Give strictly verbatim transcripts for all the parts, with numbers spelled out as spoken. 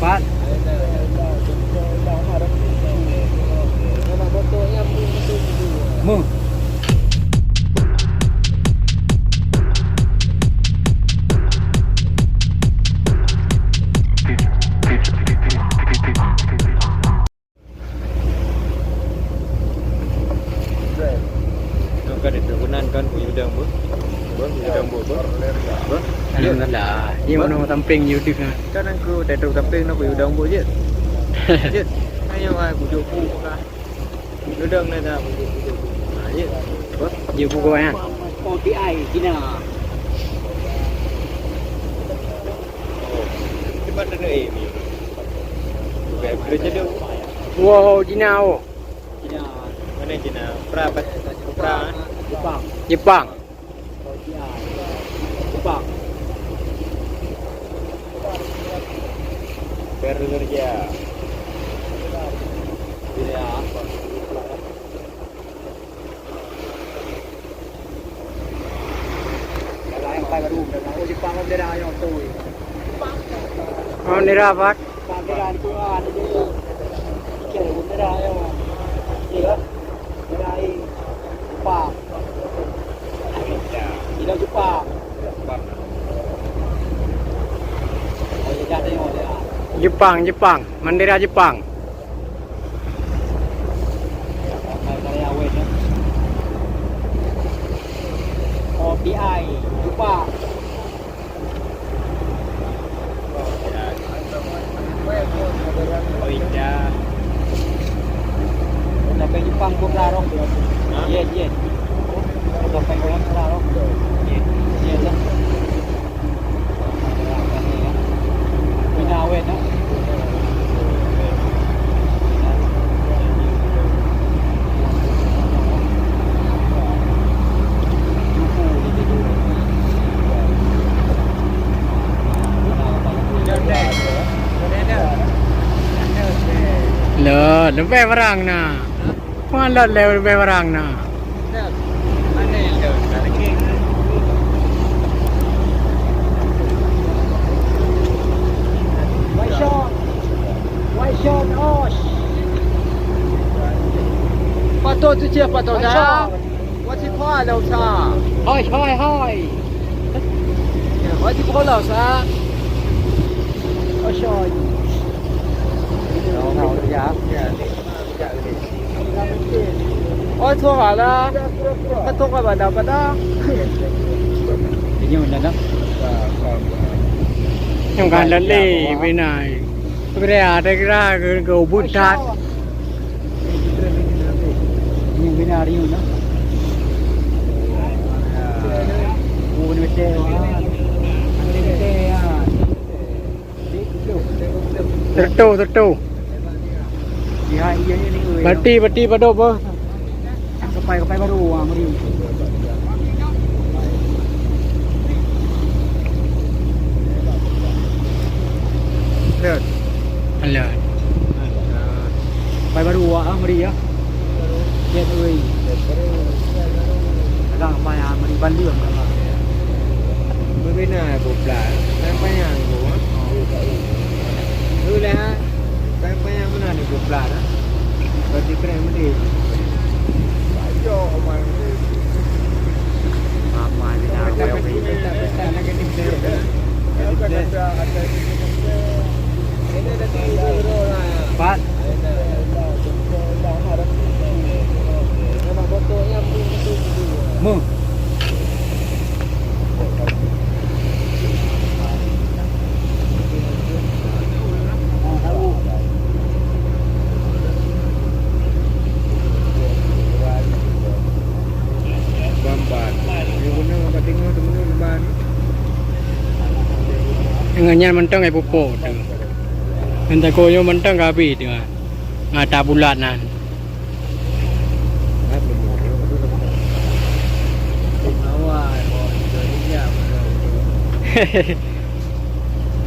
Pat. Mu. Nyoe ka ditrok keunan kan, bak udang bu. Bu, bak udang bu, bu. Bu. Alhamdulillah. Ni mana samping YouTube na. Kan aku dah trok samping na, bak udang bu jeuet. Jeuet. Ayo, ah, bujuk bu ka. Udang na dah bujuk, bujuk bu. Ha, jeuet. Bu. Jeuet bu kawan, ha. O T I Cina. Oh. Cepat dah, eh, ni. Wow, Cina, oh. Cina. Mana Cina? Pra, pra, pra, eh? Jepang. Jepang. Jepang. Perusahaan. Iya. Oh, nira, Pak. Jepang, Jepang. Bendera Jepang. O T I, Jepang. Oh, indah. Sampai Jepang pun larong. Hah? Iya, iya. Sampai Jepang larong. Iya, iya lah. Lôn, leubeh barang na. Hah? Peue lôn lé leubeh barang na. Patô tu cia patô dah. Hoi, hoi, hoi. Hoi, hoi, hoi. Hoi, hoi, hoi. Ôi, thua hả là? Cắt thua các bạn nào, bạn đó. Hình như mình nhầm lắm. Trong cái lần đi bên này. Cái này à, đây ra cái, cái bút thắt. Hình như bên này đi nữa. Ủa, bên này. Teutu, teutu. Bati, bati padub boh. Kapai, kapai baru, ah, meri. Lheuh. Lheuh. Kapai baru, ah, meri, ya. Cek ui. Pegang payah beri bandum kalau. Berbina bopla. Payang-payang tu, ha? Ui lah. Payang-payang mana ni bopla dah? Berarti keren mesti. Ayo, omai. Ramai bina. Pat. Mu. Gambar. Yang guna gambar tengok tu, guna gambar ni. Ngon nyan mantong ai pupuk tu. Ngon tako nyoe mantong ka habéh tu. Ngon ata bulat nan.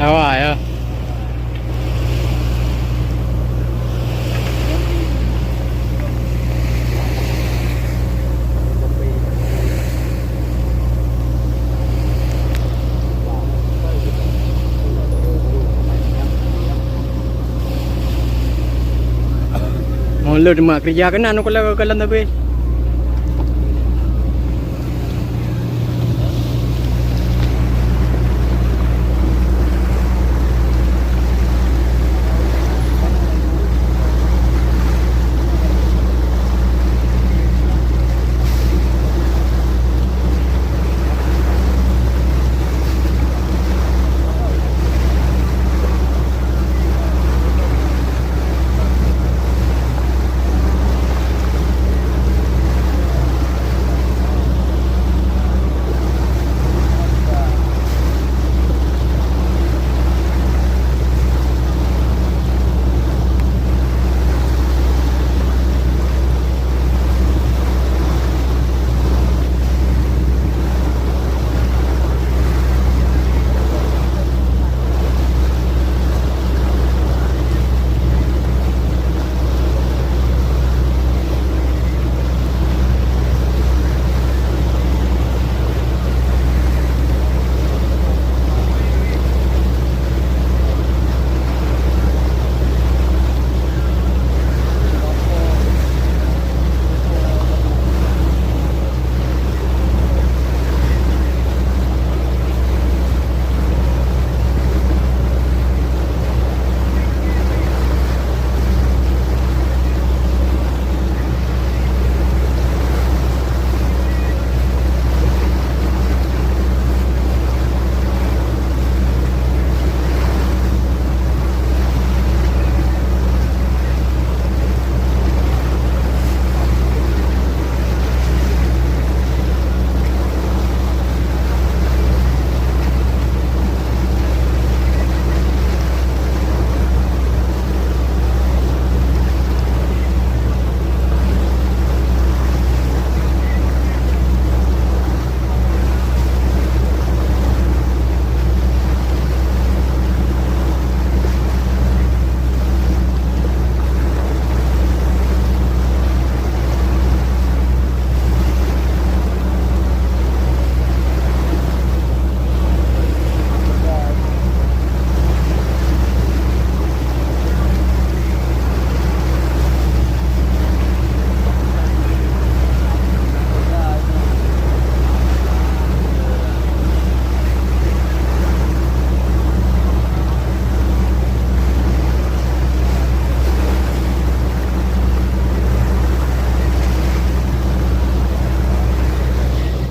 Awak ya. Lôn teuma keureuja keunan ukeue lam sabe.